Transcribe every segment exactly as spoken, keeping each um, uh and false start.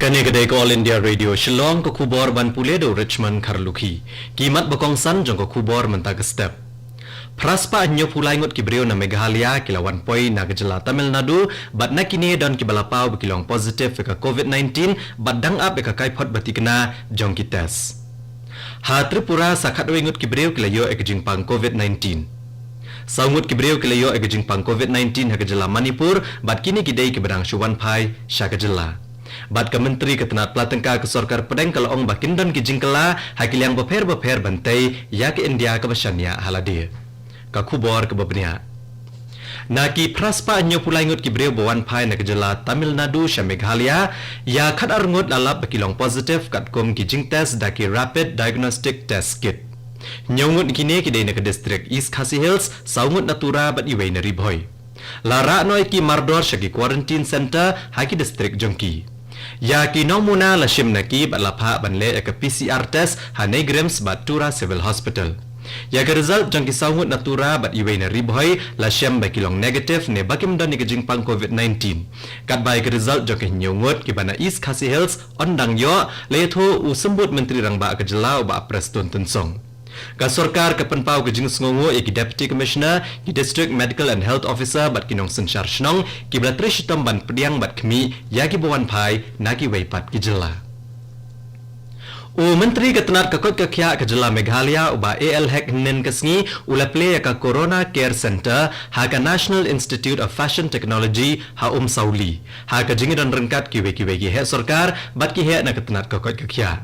Kane ka dei ka All India Radio Shillong, ka khubor ban pule da u Richmond Kharlukhi. Ki mat ba kongsan jong ka khubor mynta ka step. Phra spah hynñiew phew lai ngut ki briew na Meghalaya ki la wan poi na ka jylla Tamil Nadu, bad na kine don ki ba la paw ba ki long positive ïa ka COVID nineteen, bad dang ap ïa ka kaiphod ba thikna jong ki test. Ha Tripura sa khatwei ngut ki briew ki la ïoh ïa ka jingpang COVID nineteen. Saw ngut ki briew ki la ïoh ïa ka jingpang COVID nineteen ha ka jylla Manipur, bad kine ki dei ki ba dang shu wan phai sha ka jylla. Bad ka Myntri ka tnad pla tyngka ka sorkar pdeng ka la ong ba kin don ki jingkylla ha ki liang bapher bapher ban tei ïa ka India kaba shaniah ha lade. Ka khubor kaba bniah. Na ki phra spah hynñiew phew lai ngut ki briew ba wan phai na ka jylla Tamil Nadu sha Meghalaya, ïa khatar ngut la lap ba ki long positive katkum ki jingtest da ki rapid diagnostic test kit. Hynñiew ngut na kine ki dei na ka district East Khasi Hills, saw ngut na Tura bad iwei na Ri Bhoi. La rah noh ïa ki mardor sha ki quarantine center ha ki district jong ki. Ïa ki nongmuna la shim na ki bad la phah ban leh ïa ka P C R test ha NEIGRIHMS bad Tura Civil Hospital. Ïa ka result jong ki saw ngut na Tura bad iwei na Ri Bhoi la shem ba ki long negative ne ba kim don ïa ka jingpang COVID nineteen. Katba ïa ka result jong ki hynñiew ngut ki ba na East Khasi Hills yn dang ïoh, la ïathuh u Symbud Myntri Rangbah ka jylla u Bah Prestone Tynsong. Ka sorkar ka pynpaw ka jingsngewnguh ïa ki Deputy Commissioner, ki District Medical and Health Officer bad ki nongsynshar shnong, ki ba la trei shitom ban pdiang bad khmih ïa ki ba wan phai na kiwei pat ki jylla. U Myntri ka tnad ka koit ka khiah ka jylla Meghalaya u Bah A L Hek hynnin ka sngi u la plie ïa ka Corona Care Center ha ka National Institute of Fashion Technology ha Umsawli, ha ka jingdon ryngkat kiwei kiwei ki heh sorkar bad ki heh na ka tnad ka koit ka khiah.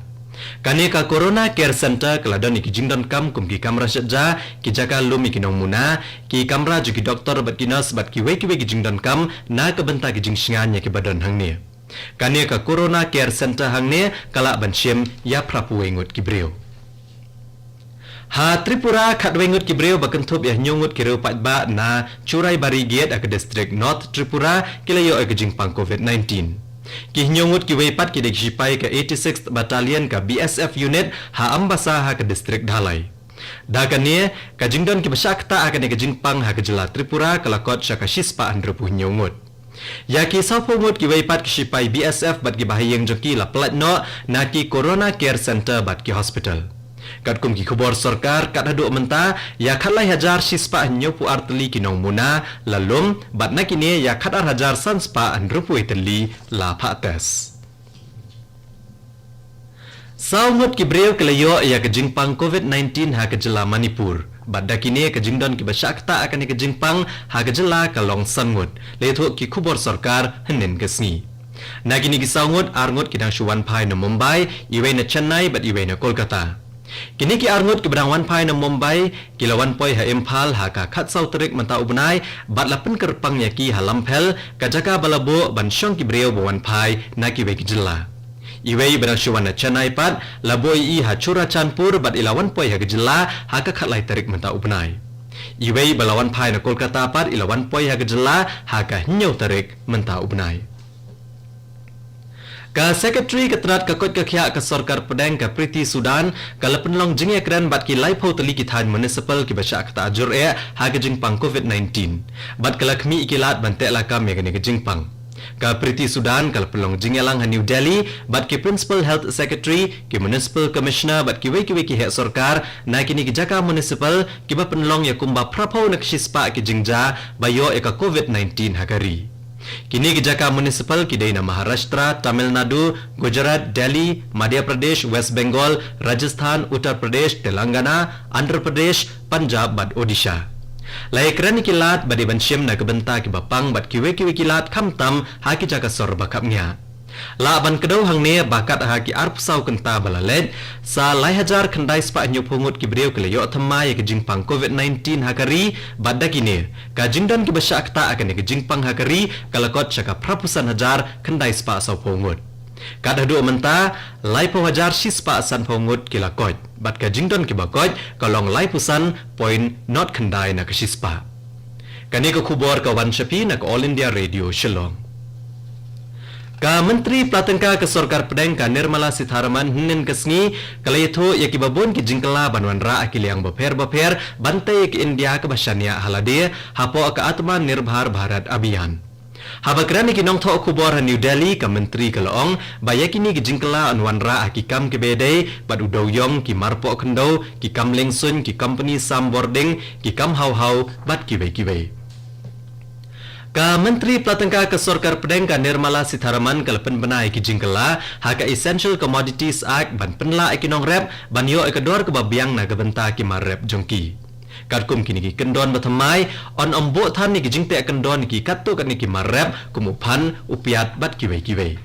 Kane ka Corona Care Center ka la don ïa ki jingdonkam kum ki kamra shet ja, ki jaka lum ïa ki nongmuna, ki kamra jong ki doktor bad ki nurse bad kiwei kiwei ki jingdonkam na ka bynta ki jingshngaiñ ïa ki ba don hangne. Kane ka Corona Care Center hangne ka lah ban shim ïa phra phew wei ngut ki briew. Ha Tripura, khatwei ngut ki briew ba kynthup ïa hynñiew ngut ki riew paidbah na Churaibari Gate ha ka district North Tripura ki la ïoh ïa ka jingpang COVID nineteen. Ki hynñiew ngut kiwei pat ki dei ki shipai ka eighty-sixth Battalion ka B S F unit ha Ambasa ha ka district Dhalai. Da kane, ka jingdon ki ba shah ktah ha kane ka jingpang ha ka jylla Tripura ka la kot sha ka shispah hynriew phew hynñiew ngut. Ïa ki saw phew ngut kiwei pat ki shipai B S F bad ki bahaïing jong ki la pyllait noh na ki Corona Care Center bad ki hospital. Katkum ki khubor sorkar, kat haduh mynta, ïa khatlai hajar shispah hynñiew phew ar tylli ki nongmuna la lum, bad na kine ïa khatar hajar san spah hynriew phew wei tylli la phah test. Saw ngut ki briew ki la ïoh ïa ka jingpang COVID nineteen ha ka jylla Manipur. Bad da kine, ka jingdon ki ba shah ktah ha kane ka jingpang ha ka jylla ka long san ngut, la ïathuh ki khubor sorkar hynnin ka sngi. Na kine ki saw ngut, ar ngut ki dang shu wan phai na Mumbai, iwei na Chennai bad iwei na Kolkata. Kine ki ar ngut ki ba dang wan phai na Mumbai ki la wan poi ha Imphal ha ka khatsaw tarik mynta u bnai, bad la pynkyrpang ïa ki ha Lamphel, ka jaka ba la buh ban shong ki briew ba wan phai na kiwei ki jylla. Iwei ba dang shu wan na Chennai pat la buh ïa i ha Churachandpur bad i la wan poi ha ka jylla ha ka khatlai tarik mynta u bnai. Iwei ba la wan phai na Kolkata pat i la wan poi ha ka jylla ha ka hynñiew tarik mynta u bnai. Ka Secretary ka tnad ka koit ka khiah ka sorkar pdeng ka Preity Sudan ka la pynlong jingïakren bad ki laiphew tylli ki thaiñ municipal ki ba shah ktah jur eh ha ka jingpang COVID nineteen. Bad ka la khmih ïa ki lad ban teh lakam ïa kane ka jingpang. Ka Preity Sudan ka la pynlong jingïalang ha New Delhi bad ki Principal Health Secretary, ki Municipal Commissioner bad kiwei kiwei ki heh sorkar na kine ki jaka municipal ki ba pynlong ïa kumba phra phew na ka shispah ki jingjia ba ïoh ïa ka COVID nineteen ha ka ri. Kine ki jaka municipal ki dei na Maharashtra, Tamil Nadu, Gujarat, Delhi, Madhya Pradesh, West Bengal, Rajasthan, Uttar Pradesh, Telangana, Andhra Pradesh, Punjab bad Odisha. La ïakren ïa ki lad ba dei ban shim na ka bynta ki ba pang bad kiwei kiwei ki lad khamtam ha ki jaka sor ba khapngiah. Lah ban kdew hangne ba kat ha ki arphew saw kynta ba la leit, sa lai hajar khyndai spah hynñiew phew ngut ki briew ki la ïoh thymmai ïa ka jingpang COVID nineteen ha ka ri, bad da kine, ka jingdon ki ba shah ktah ha kane ka jingpang ha ka ri ka la kot sha ka phra phew san hajar khyndai spah saw phew ngut. Kat haduh mynta, laiphew hajar shispah san phew ngut ki la koit, bad ka jingdon ki ba koit ka long laiphew san point nod khyndai na ka shispah. Kane ka khubor ka wan sha phi na ka All India Radio Shillong. Ka Myntri Pla Tyngka ka Sorkar Pdeng ka Nirmala Sitharaman hynnin ka sngi ka la ïathuh ïa ki ba bun ki jingkylla ban wanrah ha ki liang bapher bapher ban tei ïa ka India ka ba shaniah ha lade hapoh ka Atmanirbhar Bharat Abhiyan. Haba kren ïa ki nongthoh khubor ha New Delhi, ka Myntri ka la ong ba ïa kine ki jingkylla yn wanrah ha ki kam kiba dei bad u dewiong, ki marpoh khyndew, ki kam liengsuiñ, ki kompani sam bording, ki kam hawhaw bad kiwei kiwei. Ka Myntri Pla Tyngka ka Sorkar Pdeng ka Nirmala Sitharaman ka la pynbna ïa ki jingkylla ha ka Essential Commodities Act ban pynlah ïa ki nongrep ban ïoh ïa ka dor kaba biang na ka bynta ki mar rep jong ki. Katkum kine ki kyndon ba thymmai, yn ym buh than ïa ki jingteh kyndon ïa ki katto katne ki mar rep kum u phan, u piat bad kiwei kiwei.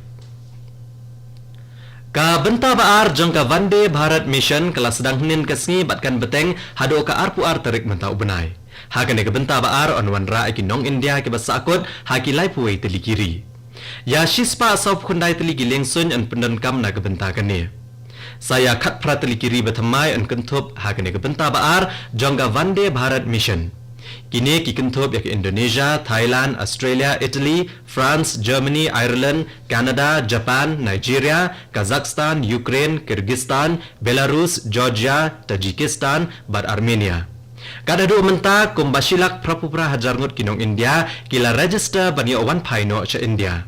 Ka bynta ba ar jong ka Vande Bharat Mission ka la sdang hynnin ka sngi bad kan bteng haduh ka arphew ar tarik mynta u bnai. Ha kane ka bynta ba ar yn wanrah ïa ki nong India kiba sahkut ha ki laiphew wei tylli ki ri. Ïa shispah sawphew khyndai tylli ki liengsuiñ yn pyndonkam na ka bynta kane. Sa ïa khatphra tylli ki ri ba thymmai yn kynthup ha kane ka bynta ba ar jong ka Vande Bharat Mission. Kine ki kynthup ïa ka Indonesia, Thailand, Australia, Italy, France, Germany, Ireland, Canada, Japan, Nigeria, Kazakhstan, Ukraine, Kyrgyzstan, Belarus, Georgia, Tajikistan bad Armenia. Kat haduh mynta kumba shi lak phraphew phra hajar ngut ki nong India ki la register ban ïoh wan phai noh sha India.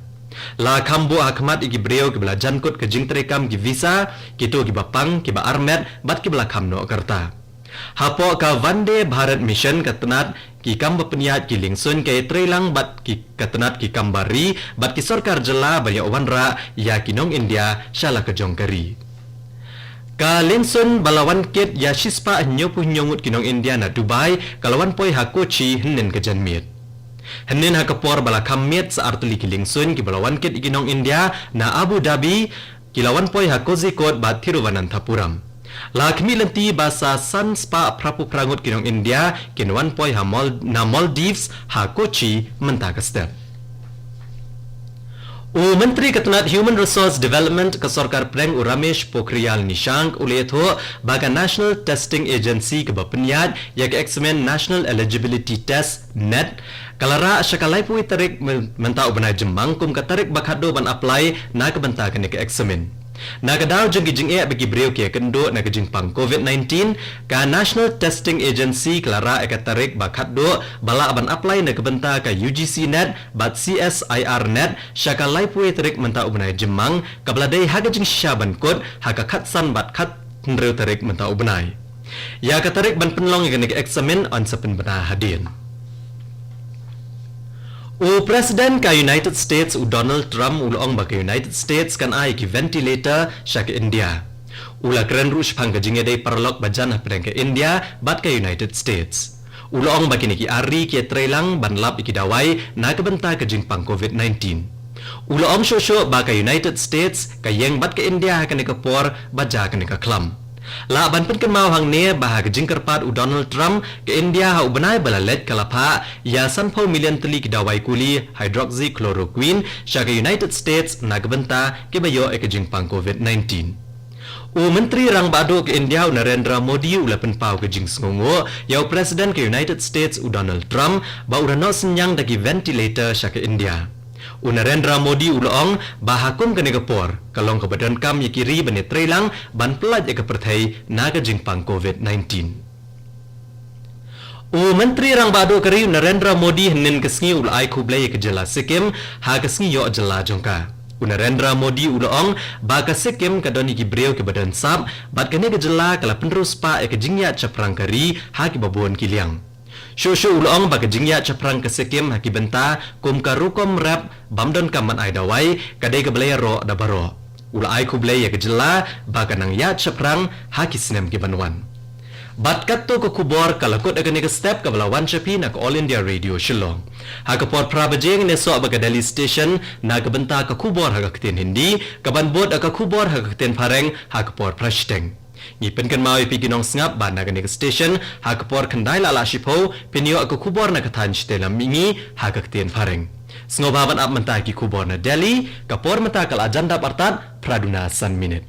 La kham buh ha khmat ïa ki briew kiba la jan kut ka jingtreikam ki visa, kito kiba pang, kiba armet bad kiba la kham noh ka rta. Hapoh ka Vande Bharat Mission ka tnat ki kam ba pynïaid ki liengsuiñ ka ïatreilang bad ki, ka tnat ki kam bar ri bad ki sorkar jylla ban ïoh wanrah ïa ki nong India sha la ka jong ka ri. Ka liengsuiñ ba la wan kit ïa shispah hynñiewphew hynñiew ngut ki nong India na Dubai ka la wan poi ha Kochi hynnin ka janmiet. Hynnin ha ka por ba la kham miet, sa ar tylli ki liengsuiñ kiba la wan kit ïa ki nong India na Abu Dhabi ki la wan poi ha Kozhikode bad Thiruvananthapuram. La khmih lynti ba sa san spah phraphew phra ngut ki nong India kin wan poi ha Mal-, na Maldives ha Kochi mynta ka step. U Myntri ka tnat Human Resource Development ka Sorkar Pdeng u Ramesh Pokhriyal Nishank u la ïathuh ba ka National Testing Agency kaba pynïaid ïa ka eksamin National Eligibility Test, NET, ka la rah sha ka laiphew tarik myn-, mynta u bnai Jymmang kum ka tarik ba khatduh ban apply na ka bynta kane ka eksamin. Na ka daw jong ki jingeh ba ki briew ki ïakynduh na ka jingpang COVID nineteen, ka National Testing Agency ka la rah ïa ka tarik ba khatduh ba lah ban apply na ka bynta ka U G C NET bad C S I R NET sha ka laiphew tarik mynta u bnai Jymmang, kaba la dei ha ka jingshisha ban kut ha ka khatsan bad khathynriew tarik mynta u bnai. Ïa ka tarik ban pynlong ïa kane ka eksamin yn sa pynbna hadien. U President ka United States u Donald Trump u la ong ba ka United States kan ai ïa ki ventilator sha ka India. U la kren ruh shaphang ka jingïadei paralok ba jan hapdeng ka India bad ka United States. U la ong ba kine ki ar ri ki ïatreilang ban lap ïa ki dawai na ka bynta ka jingpang COVID nineteen. U la ong shuh shuh ba ka United States ka ïeng bad ka India ha kane ka por ba jia kane ka khlam. Lah ban pynkynmaw hangne ba ha ka jingkyrpad u Donald Trump, ka India ha u bnai ba la leit ka la phah ïa sanphew million tylli ki dawai kuli hydroxychloroquine sha ka United States na ka bynta kiba ïoh ïa ka jingpang COVID nineteen. U Myntri Rangbah Duh ka India u Narendra Modi u la pynpaw ka jingsngewnguh ïa u President ka United States u Donald Trump ba u la noh synñiang da ki ventilator sha ka India. U Narendra Modi u la ong ba ha kum kane ka por ka long kaba donkam ïa ki ri ban ïatreilang ban pyllait ïa ka pyrthei na ka jingpang COVID nineteen. U Myntri Rangbah Duh ka ri u Narendra Modi hynnin ka sngi u la ai khublei ïa ka jylla Sikkim ha ka sngi ïoh jylla jong ka. U Narendra Modi u la ong ba ka Sikkim ka don ïa ki briew kiba don sap bad kane ka jylla ka la pynriewspah ïa ka jingïaid shaphrang ka ri ha kiba bun ki liang. Shuh shuh u la ong ba ka jingïaid shaphrang ka Sikkim ha ki bynta kum ka rukom rep bym donkam ban ai dawai ka dei kaba la ïaroh da baroh. U la ai khublei ïa ka jylla ba ka nang ïaid shaphrang ha ki snem ki ban wan. Bad katto ka khubor ka la kut ha kane ka step kaba la wan sha phi na ka All India Radio Shillong. Ha ka por phra baje ngin ïasoh bad ka Delhi Station na ka bynta ka khubor ha ka ktien Hindi, kaban bud ha ka khubor ha ka ktien Phareng ha ka por phra shiteng. Ngi pynkynmaw ïa phi ki nongsngap ba na kane ka station ha ka por khyndai la lah shiphew phin ïoh ka khubor na ka thaiñ shatei lam mihngi ha ka ktien Phareng. Sngewbha ban ap mynta ki khubor na Delhi, ka por mynta ka la jan dap artat phra duna san minit.